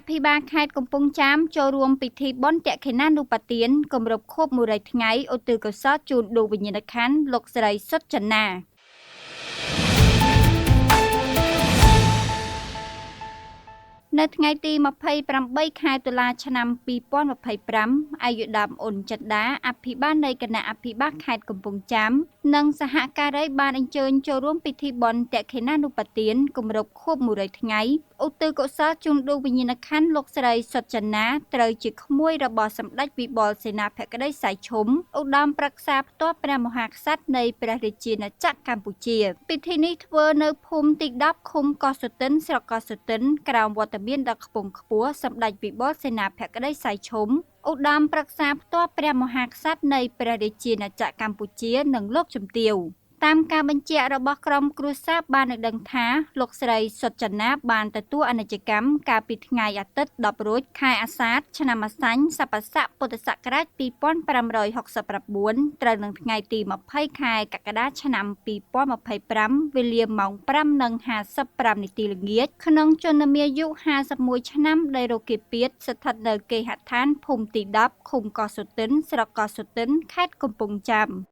ភិបាលខេត្តកំពង់ចាមចូលរួមពិធីបុណ្យទក្ខិណានុបទានគម្រប់ខួប100ថ្ងៃឧទ្ទិសកុសលជូនដួងវិញ្ញាណក្ខន្ធលោកស្រីសុតចន្ទានៅថ្ងៃទី28ខែតុលាឆ្នាំ2025អាយុដាមអ៊ុនចិន្តាអភិបាលនៃគណៈអភិបាលខេត្តកំពង់ចាមនិងសហការីបានអញ្ជើញចូលរួមពិធីបុណ្យទក្ខិណានុបទានគម្រប់ខួប100ថ្ងៃឧទ្ទិសកុសលជូនដួងវិញ្ញាណក្ខន្ធលោកស្រីសុតចន្ទាត្រូវជាក្មួយរបស់សម្ដេចវិបុលសេនាភក្តីសៃឈុំឧត្តមប្រឹក្សាផ្ទាល់ព្រះមហាក្សត្រនៃព្រះរាជាណាចក្រកម្ពុជាពិធីនេះធ្វើនៅភូមិទី10ឃុំកោះសុទិនស្រុកកោះសុទិនក្រោមវត្តមានដ៏ខ្ពង់ខ្ពស់សម្ដេចវិបុលសេនាភក្តីសៃឈុំឧត្តមប្រឹក្សាផ្ទាល់ព្រះមហាក្សត្រនៃព្រះរាជាណាចក្រកម្ពុជានិងលោកជំទាវតាមការបញ្ជាក់របស់ក្រុមគ្រួសារបានឲ្យដឹងថាលោកស្រីសុតចន្ទាបានទទួលអនិច្ចកម្មកាលពីថ្ងៃអាទិត្យ10រោចខែអាសាឍឆ្នាំអាសាញ់សប្បស័កពុទ្ធសករាជ2569ត្រូវនឹងថ្ងៃទី20ខែកក្កដាឆ្នាំ2025វេលាម៉ោង5:55នាទីល្ងាចក្នុងជនមាយុ51ឆ្នាំដោយរោគាពៀតស្ថិតនៅគេហដ្ឋានភូមិទី10ឃុំកោះសុទិនស្រុកកោះសុទិនខេត្តកំពង់ចាម។